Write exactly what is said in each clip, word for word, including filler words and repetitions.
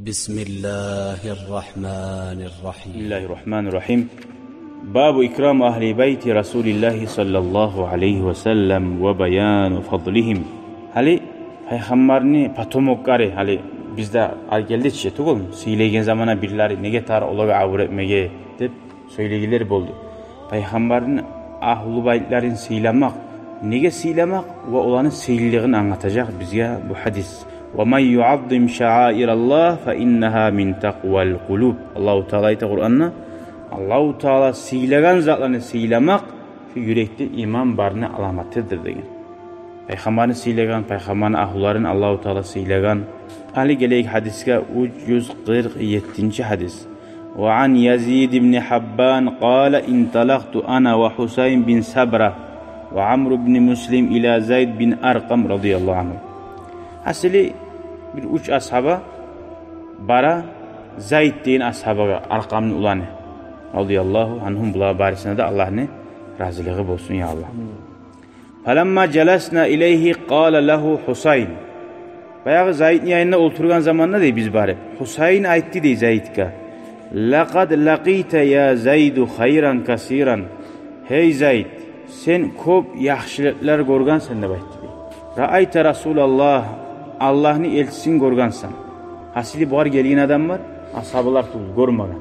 بسم الله الرحمن الرحيم. بسم الله الرحمن الرحيم. باب إكرام أهل بيت رسول الله صلى الله عليه وسلم وبيان فضلهم. Гьали пайхаммарны потомоклары, гьали бизде ал гелди чи тюгюл, сыйлайгъан заманда бирлери неге тар олагъа абур этмеге деп сёйлегенлер болду. Пайхаммарны агьлу байтларын сыйламакъ, неге сыйламакъ ва оланы сыйлылыгъын англатажакъ бизге бу гьадис. «Ва ман юаззим шааираллагь фа иннагьа мин такъвал къулуб». Аллагьу Таала айта Къуранда: «Аллагьу Таала сыйлагъан затланы сыйламакъ шу юрекде иман барны аламатыдыр», – деген. Пайхаммарны сыйлагъан, пайхаммарны агьлуларын Аллагьу Таала сыйлагъан. Гьали гелейик гьадисге, уьч юз къыркъ еттинчи гьадис. Ва ан Язид ибн Гьаббан къала: «Инталакъту ана ва Гьусайн бин Сабра ва Амр ибн Муслим ила Зайд бин Аркъам радияллагьу ангьу». Гьасили, бир уьч асгьаба бара Зайд деген асгьабагъа, Аркъамны уланы, радияллагьу ангьум, булар барысына да Аллагьны разилиги болсун, я Аллагь. Фаламма жаласна илайгьи къала лагьу Гьусайн. Баягъы Зайдны янында олтургъан заманда, дей, биз барып, Гьусайн айтды, дей, Зайдгъа: «Лакъад лакъийта, я Зайду, хайран касиран». Гьей Зайд, сен кёп яхшылыкълар гёргенсен, деп айтды, дей. «Раайта Расулаллагь, Аллагьны элчисин гёргенсен». Гьасили, булар гелген адамлар асгьабалар тюгюл, гёрмеген.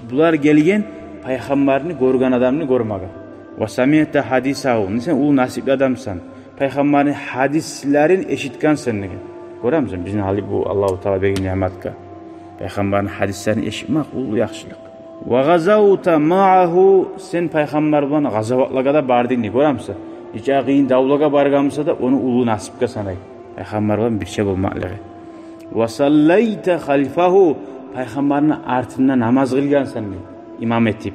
Булар гелген пайхаммарны гёрген адамны гёрмеге. «Ва самиъта гьадисагьу». Сен уллу насипли адамсан. Пайхаммарны гьадислерин эшитгенсен деген. Гёремисен, бизин гьали бу Аллагьу Таала берген ниъматгъа. Пайхаммарны гьадислерин эшитмек уллу яхшылыкъ. «Ва гъазавта маъагьу». Сен пайхаммар булан гъазаватлагъа да бардынг дей. Гёремисен, нече къыйын давлагъа баргъан буса да, ону уллу насипге санай пайхаммар булан бирче болмакълыгъы. «Ва саллайта халфагьу». Пайхаммарны артында намаз къылгъансан дей, имам этип.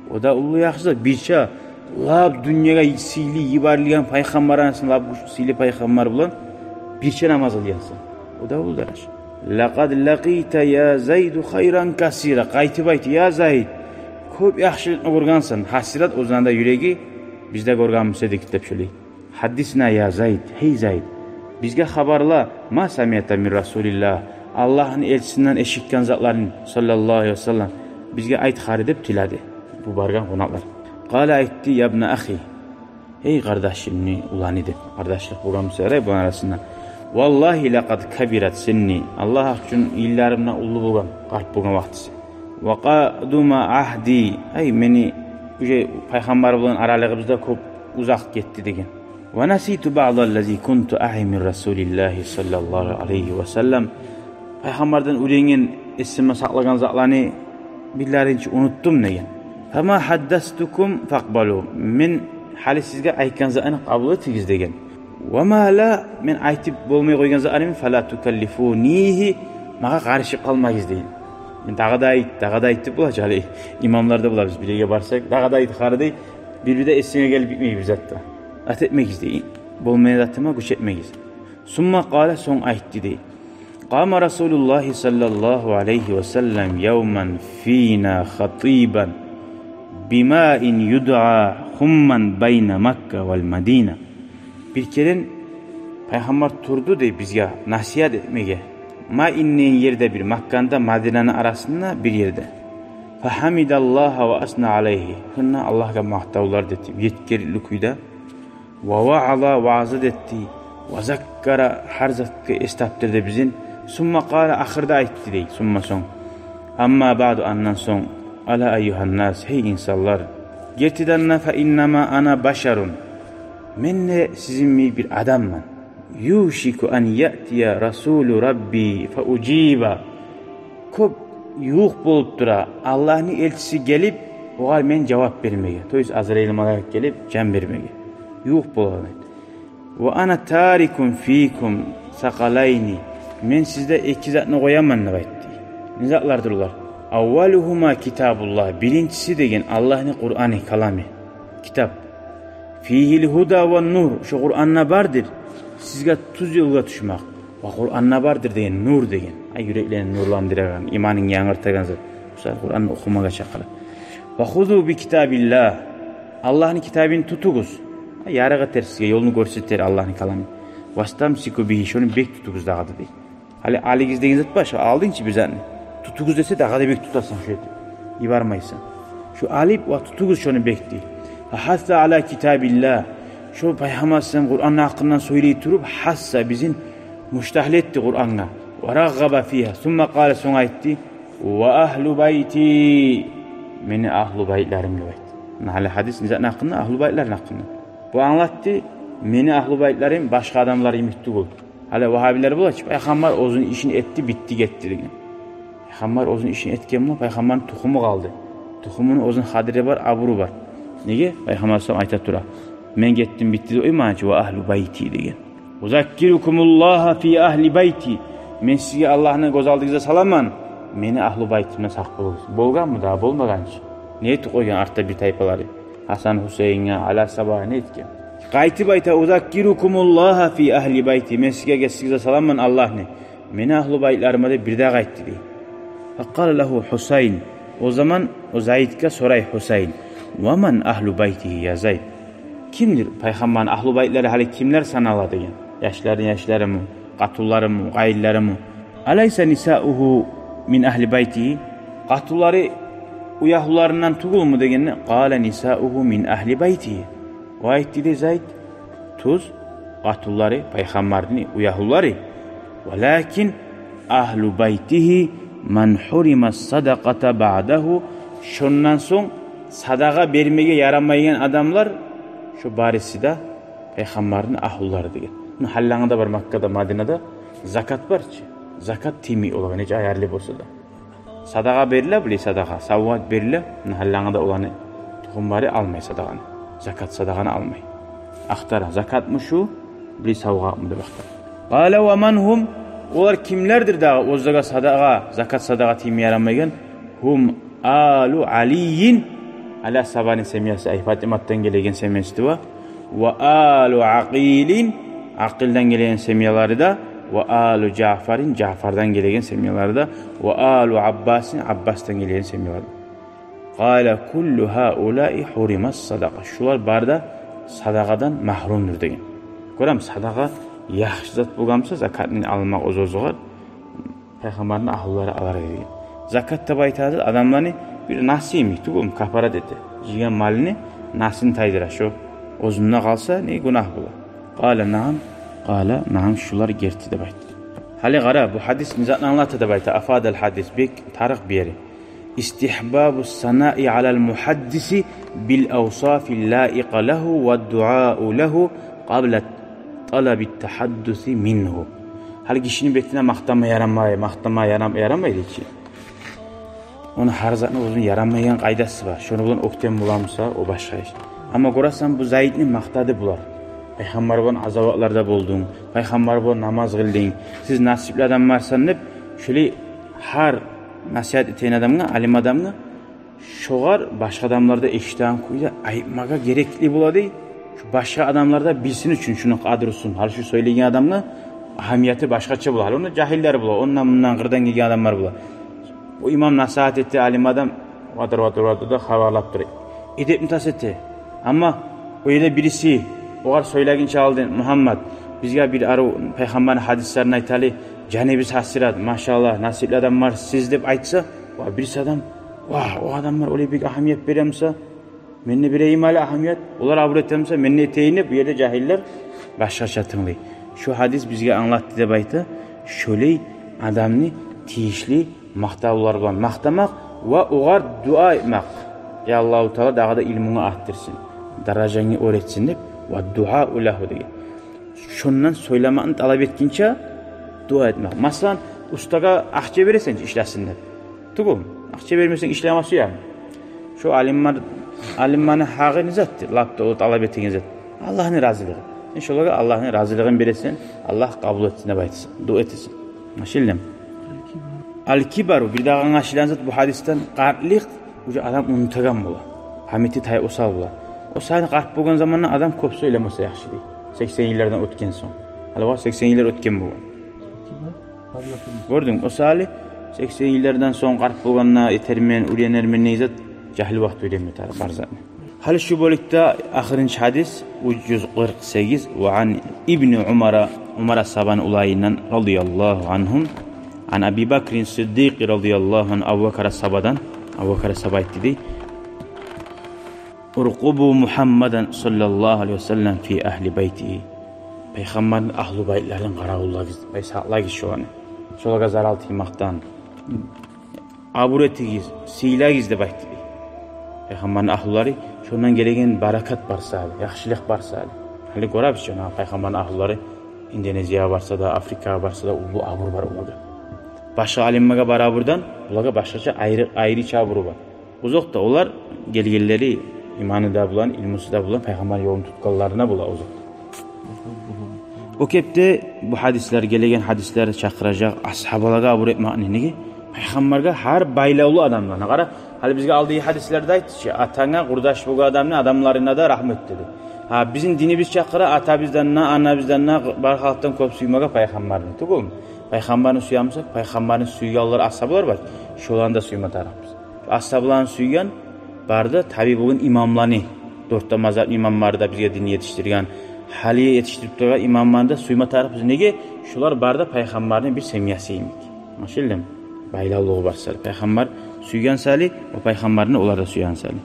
О да уллу яхшылыкъ. Бирче лап дюньягъа сыйлы йиберилген пайхаммар, анасына лап гючлю сыйлы пайхаммар булан бирче намаз къылгъансан. О да уллу даража. «Лакъад лакъийта, я Зайду, хайран касира». Къайтып айтды: «Я Зайд, кёп яхшылыкъны гёргенсен». Гьасирет, о заманда юреги, «Биз де гёрген буса эдик», – деп сёйлей. «Гьаддисна, я Зайд, гьей Зайд, бизге хабарла, ма самиъта мин Расулиллагь, Аллагьны элчисинден эшитген затларын, саллаллагьу алайгьи ва саллам, бизге айт хари», – деп тиледи бу баргъан къонакълар. Къала, айтды: «Ябна ахи, гьей къардашымны уланы», – деп, къардашлыкъ болгъан буса ярай буланы арасында. «Валлагьи лакъад кабират синни, Аллагь гьакъ учун, йылларым да уллу болгъан, къарт болгъан вакътиси. Ва къадума агьди, ай, мени уже пайхаммар булан аралыгъыбыз да кёп узакъ гетди», – деген. «Ва наситу баъдаллази кунту агьи мин Расулиллагьи саллаллагьу алайгьи ва саллам». Пайхаммардан уьйренген, эсиме сакълагъан затланы бирлерин чи унутдум, – деген. «Фама гьаддастукум факъбалу». Мен гьали сизге айтгъан затны къабул этигиз, – деген. «Ва ма ла, мен айтып болмай къойгъан затларым, фала тукаллифунигьи, магъа къарышып къалмагъыз», – деген. Мен дагъы да айт, дагъы да айт деп бола чы гьали. Имамлар да бола, биз бир ерге барсакъ, дагъы да айт хари дей, бир-бирде эсинге гелип битмей бир зат да. Зат этмегиз дей. Болмайгъан затыма гюч этмегиз. «Сумма къала», сонг айтды дей. «Къама Расулуллагьи саллаллагьу алайгьи ва саллам явман фина хатибан бимаин юдъа хумман байна Макка вал Мадина». Бир керен пайхаммар турду дей бизге насигьат этмеге. Маин деген ерде бир, Макканы да Мадинаны арасында бир ерде. «Фагьамидаллагьа ва асна алайгьи». Шонда Аллагьгъа макътавлар да этди, етгерли кюйде. «Ва ваъаза», ваъза да этди. «Ва заккара», гьар затгъа эс тапдырды бизин. «Сумма къала», ахырда айтды дей, сумма сонг. «Амма баъду», андан сонг. «Ала айюгьаннас, гьей инсанлар. Гертиден де, фа иннама ана башарун. Мен де сизин йимик бир адамман. Юшику ан яътия расулу Рабби фа ужиба». Кёп ювукъ болуп тура Аллагьны элчиси гелип, огъар мен жавап бермеге. То есть Азраил малайик гелип жан бермеге. Ювукъ бола. «Ва ана тарикун фикум сакъалайни». Мен сизде эки затны къояман деп айтды. Не затлардыр олар? «Аввалугьума китабуллагь». Биринчиси деген Аллагьны Къураны, калами, китап. «Фигьил гьуда ва нур». Шо Къуранда бардыр сизге тюз ёлгъа тюшмек. «Ва Къуранда бардыр» деген, нур деген. Ай, юреклени нурландырагъан, иманын янгыртагъан зат. Мисал, Къуранны охумагъа чакъыра. «Ва хузу би китабиллагь». Аллагьны китабын тутугъуз. Ай, ярыкъ этер сизге, ёлну гёрсетер Аллагьны калами. «Вастамсику бигьи», шону бек тутугъуз дагъы да дей. Гьали алыгъыз деген зат башгъа, алдынг чы бир затны. Тутугъуз десе, дагъы да бек тутасан, шо этип йибермейсен. Шо алып ва тутугъуз шону бек дей. Фагьасса аля китабиллагь. Шо Пайхаммар саллаллагьу алайгьи ва саллам Къуранны гьакъындан сёйлей туруп, гьасса, бизин муштагьил этди Къурангъа. Ва рагъгъаба фигьа. Сумма къала, сонг айтды: ва агьлу байти, мени агьлу байтларым деп айтды. Муна гьали гьадис не затны гьакъында? Агьлу байтларны гьакъында. Бу англатды, мени агьлу байтларым башгъа адамлар йимик тюгюл. Гьали вагьабилер бола чы, Пайхаммар оьзюню ишин этди, битди, гетди деген. Пайхаммар оьзюню ишин этген булан Пайхаммарны тухуму къалды. Тухумуну оьзюню къадири бар, абуру бар. Неге? Пайхаммар саллаллагьу алайгьи ва саллам айта тура: мен гетдим, битди деп къоймагъан чы, ва агьлу байти деген. Узаккирукумуллагьа фи агьли байти. Мен сизге Аллагьны гёз алдыгъызгъа саламан, мени агьлу байтымда сакъ болугъуз. Болгъанмы дагъы? Болмагъан чы. Не этип къойгъан артда бир тайпалары? Гьасан, Гьусейинге, Али асгьабагъа не этген? Къайтып айта: узаккирукумуллагьа фи агьли байти. Мен сизге гетсегиз де саламан Аллагьны, мени агьлу байтларыма деп бир дагъы айтды дей. Факъала лагьу Гьусайн. О заман о Зайдге сорай Гьусайн: ва ман агьлу байтигьи, я Зайд? Кимдир Пайхаммарны агьлу байтлары, гьали кимлер санала деген? Яшларыны яшларымы, къатунларымы, къайынларымы? Алайса нисаугьу мин агьли байтигьи? Къатунлары, уьягьлюлерден тюгюлмю дегенде, къала нисаугьу мин агьли байтигьи. О айтды дей Зайд: тюз, къатунлары Пайхаммарны уьягьлюлери. Валакин агьлу байтигьи ман гьурима садакъата баъдагьу. Шондан сонг садагъа бермеге ярамайгъан адамлар, шо барысы да Пайхаммарны агьлюлери деген. Муна гьаллангъы да бар Маккада, Мадинада закат бар чы. Закат тиймей олагъа, нече аярлы болса да. Садагъа бериле, биле, садагъа, савгъат бериле, муна гьаллангъы да оланы тухумлары алмай садагъаны. Закат садагъаны алмай. Ахтара, закатмы шу, биле, савгъатмы деп ахтара. Къала ва ман гьум? Олар кимлердир дагъы, оьзлеге садагъа, закат садагъа тиймей ярамайгъан? Гьум алу Алийин, Али асгьабаны семьясы, ай, Фатиматдан гелеген семьясы да, ва алу Акъилин, Акъилден гелеген семьялары да, ва алу Жаъфарин, Жаъфардан гелеген семьялары да, ва алу Аббасин, Аббасдан гелеген семьялары да. Къала куллу гьаулаи гьурима садакъа. Шулар бары да садагъадан магьрумдур деген. Гёрем, садагъа яхшы зат болгъан буса, закатны алмакъ оьз-оьзюне Пайхаммарны агьлюлери алар эди деген. Закат деп айтады адамланы бир насы йимик тюгюлмю, кафарат эте. Жыйгъан малыны насын тайдыра, шо оьзюнде къалса, не гюнагь бола. Къала нагьам, къала нагьам, шулар герти деп айтды. Гьали къара, бу гьадис не затны англата деп айта, афадал гьадис, бек тарыкъ бир ери. Истигьбабу санаи алал мугьаддиси бил авсафи лаикъа лагьу ва дуау лагьу къабла талаби тагьаддуси мингьу. Гьали гишини бетине макътама ярамай, макътама ярам-, ярамай дей чи. Ону гьар затны оьзюню ярамайгъан къайдасы бар. Шону булан оьктем боламыса, о башгъа иш. Амма гёресен, бу Зайдны макътады булар. Пайхаммар булан къазаватларда болдунг, Пайхаммар булан намаз къылдынг, сиз насипли адамларсан деп, шолай гьар насигьат этеген адамгъа, алим адамгъа, шогъар башгъа адамлар да эшитеген кюйде айтмагъа герекли бола дей. Шу башгъа адамлар да билсин учун шуну къадрусун. Гьали шу сёйлейген адамны агьамияты башгъача бола. Гьали онда жагьиллер бола, ондан-мундан къырдан гелген адамлар бола. О имам насигьат эте, алим адам, ватыр, ватыр, ватыр да хабарлап тура. Эдепни тас эте. Амма о ерде бириси огъар сёйлегинче алдын: «Мугьаммад, бизге бир арив Пайхаммарны гьадислерин айталы, жаныбыз гьасират, машаллагь, насипли адамлар сиз», — деп айтса, ва бириси адам: «Вагь, о адамлар олай бек агьамият беремиса, мен де берейим гьали агьамият, олар абур этемиса, мен де этейим», — деп, бу ерде жагьиллер башгъача тынглай. Шу гьадис бизге англатды деп айта, шолай адамны тийишли макътавлар булан макътамакъ ва огъар дуа этмек. Я Аллагьу Таала, дагъы да илмунгну артдырсын, даражангны оьр этсин деп, ва дуау лагьу деген. Шондан сёйлемекни талап этгинче дуа этмек. Масала, устагъа акъча бересен чи ишлесин деп. Тюгюлмю? Акъча бермесенг, ишлемес уьйренме. Шо алимлер, алимлени гьакъы не затдыр? Лап да о талап этеген зат — Аллагьны разилиги. Сен шолагъа Аллагьны разилигин бересен, Аллагь къабул этсин деп айтасан, дуа этесен. Англашылдымы? Аль-кибару, бирдагъы англашылгъан зат бу гьадисден, къартлыкъ, уже адам унутагъан бола. Памяти тай осал бола. О саялы къарт болгъан заманда адам кёп сёйлемесе яхшы дей. Сексен йыллардан оьтген сонг. Гьали вакъти сексен йыллар оьтген болгъан. Гёрдюнг, о саялы сексен йыллардан сонг къарт болгъанда этермен, уьйренермен деген зат, жагьил вакъти уьйренме тарыкъ бар затны. Гьали шу бёлюкде ахырынчы гьадис, уьч юз къыркъ сегиз, ва ан ибни Умара, Умар асгьабаны уланындан, радияллагьу ангьум, ан Аби Бакрин Сиддикъи, радияллагьу ангьу, Абу Бакр асгьабадан, Абу Бакр асгьаба айтды дей: «Уркъубу Мугьаммадан, саллаллагьу алайгьи ва саллам, фи агьли байтигьи». Пайхаммарны агьлу байтларын къаравуллагъыз, сакълагъыз шоланы. Шолагъа зарал тиймакъдан абур этигиз, сыйлагъыз деп айтды дей. Пайхаммарны агьлулары, шондан гелеген баракат бар сали, яхшылыкъ бар сали. Гьали гёребиз чи, ана, пайхаммарны агьлулары Индонезиягъа барса да, Африкагъа барса да, уллу абур бар олагъа. Башгъа алимлеге бар абурдан, олагъа башгъача айры, айрыча абуру бар. Озокъда, олар гелгенлери иманы да булан, илмусу да булан, пайхаммарны ёлун тутгъанларына бола озокъда. О кепде бу гьадислер, гелеген гьадислер чакъыражакъ асгьабалагъа абур этмекни. Неге? Пайхаммаргъа гьар байлавлу адамланы. Къара, гьали бизге алдагъы гьадислерде айтды чы, атанга къурдаш болгъан адамны адамларына да рагьму эт деди. Гьа, бизин динибиз чакъыра атабыздан да, анабыздан да, бар халкъдан кёп сюймеге пайхаммарны. Тюгюлмю? Пайхаммарны сюемисек, пайхаммарны сюйгенлер асгьабалар бар. Шоланы да сюйме тарыкъбыз. Асгьабаланы сюйген бары да табий болгъан имамланы, дёрт де мазгьабны имамлары да, бизге динни етишдирген, гьали етишдирип турагъан имамланы да сюйме тарыкъбыз. Неге? Шолар бары да пайхаммарны бир семьясы йимик. Англашылдымы? Байлавлугъу бар сали. Пайхаммар сюйген сали, о пайхаммарны олар да сюйген сали.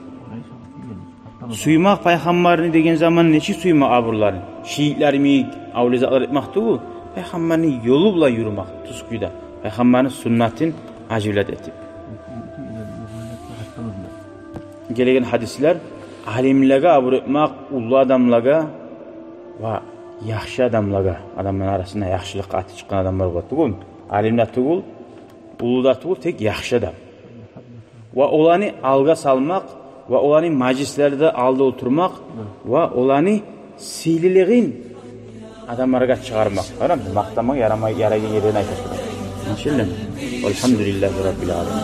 Сюймек пайхаммарны деген заман нечик сюймек абурларын? Шийитлер йимик, авлия затлар этмек тюгюл, пайхаммарны ёлу булан юрюмек, тюз кюйде. Пайхаммарны суннатын аживлет этип. Гелеген гьадислер: алимлеге абур этмек, уллу адамлагъа ва яхшы адамлагъа, адамланы арасында яхшылыкъгъа аты чыкъгъан адамлар бола тюгюл, алим де тюгюл, уллу да тюгюл, тек яхшы адам. Ва оланы алгъа салмакъ, ва оланы мажлислерде алда олтурмакъ, ва оланы сыйлылыгъын адамларгъа чыгъармакъ. Къара, макътамагъа ярамай, ярайгъан ерден айтып тура. Англашылдымы? Валгьамдулиллагьи раббил аламин.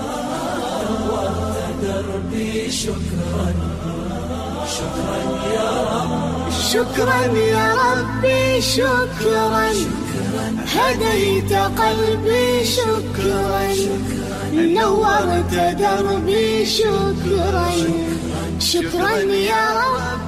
شكرا يا ربي، شكرا. هديت قلبي، شكرا. نورت دربي، شكرا. شكرا يا رب.